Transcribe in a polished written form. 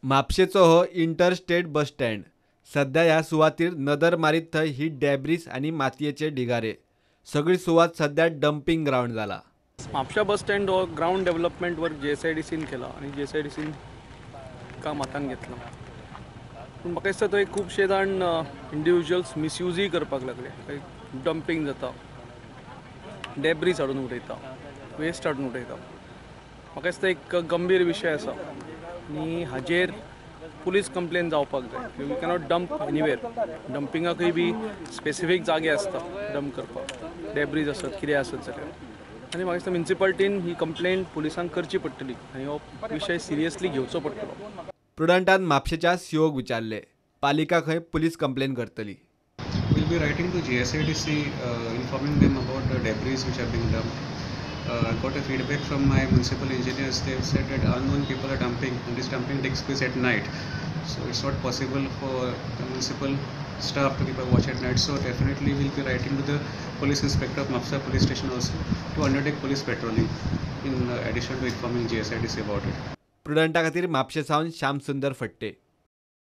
म्हापशेचो हो inter state bus stand. सध्या ह्या सुवातीर नदर मारीत थंय ही डेब्रीस आनी मातयेचे ढिगारे. सगळी सुवात सध्या डम्पिंग ग्रावंड जाला. म्हापशा बस स्टँड हो ग्रावंड डेव्हलपमेंट वर्क जीएसआयडीसीन केला आनी जीएसआयडीसीन काम हातान घेतलां. पूण म्हाका दिसता थंय खुबशे जाण इंडिविज्युअल्स मिसयूजय करपाक लागले. डम्पिंग जाता, डेब्रीज हाडून उडयता, वेस्ट हाडून उडयता. म्हाका दिसता एक गंभीर विशय आसा आनी हाजेर पुलीस कंप्लेन जावपाक जाय. You cannot dump anywhere. डम्पिंगाकूय B specific जागे आसता डम्प करपाक, डेब्रीज आसत कितें आसत जाल्यार. आनी म्हाका दिसता म्युनिसिपालिटीन ही कंप्लेन पुलिसांक करची पडटली आनी हो विशय सिरियसली घेवचो पडटलो. प्रुडंटान म्हापशेच्या सीओक विचारले, पालिका खंय पुलीस कंप्लेन करतली. We'll be writing to GSIDC informing them about the debris which are being dumped. I got a feedback from my municipal engineers. They have said that unknown people are dumping and this dumping takes place at night. So it's not possible for the municipal staff to keep a watch at night. So definitely we'll be writing to the police inspector of Mapsa police station also to undertake police patrolling in addition to informing GSIDC about it. प्रुडंटा खातीर म्हापशे सावन श्याम सुंदर फट्टे.